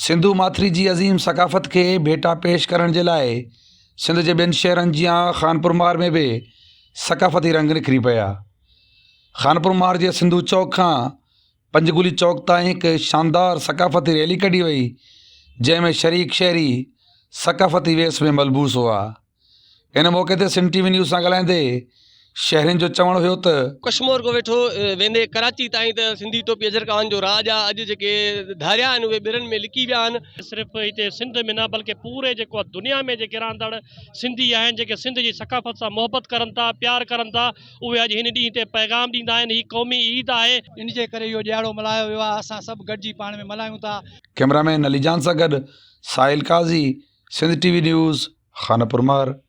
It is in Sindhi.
سنڌو ماٿري جي عظيم ثقافت کي ڀيٽا پيش ڪرڻ جي لاء سنڌ جي ٻين شهرن جيان خانپورمهار ۾ به ثقافتي رنگ نکري پيا. خانپورمهار جي سنڌو چوڪ کان پنجگولي چوڪ تائين هڪ شاندار ثقافتي ريلي ڪڍي وئي، جنهن ۾ شريڪ شهري ثقافتي ويس ۾ ملبوس هئا. ان موقعي تي سنڌ ٽي وي نيوز سان ڳالهائيندي شهرين جو چوڻ هيو ته. ڪشمور کان ويٺو ويندي ڪراچي تائين ته سنڌي ٽوپي اجرڪان جو راڄ آ اڄ جيڪي ڌاريا آهن اهي ٻرن ۾ لڪي ويا آهن. صرف هتي سنڌ ۾ نه بلڪه پوري جيڪو آ دنيا ۾ جيڪي رهندڙ سنڌي آهن جيڪي سنڌ جي ثقافت سان محبت ڪرن ٿا پيار ڪرن ٿا اهي اڄ هن ڏينهن تي پيغام ڏيندا آهن هي قومي عيد آهي. ان جي ڪري اهو ڏهاڙو ملهايو ويو آهي اسان سڀ گڏجي پاڻ ۾ ملهايون ٿا. ڪئميرا مين علي جان سان گڏ Sahil Qazi, Sindh T V news, Khanpur Mahar.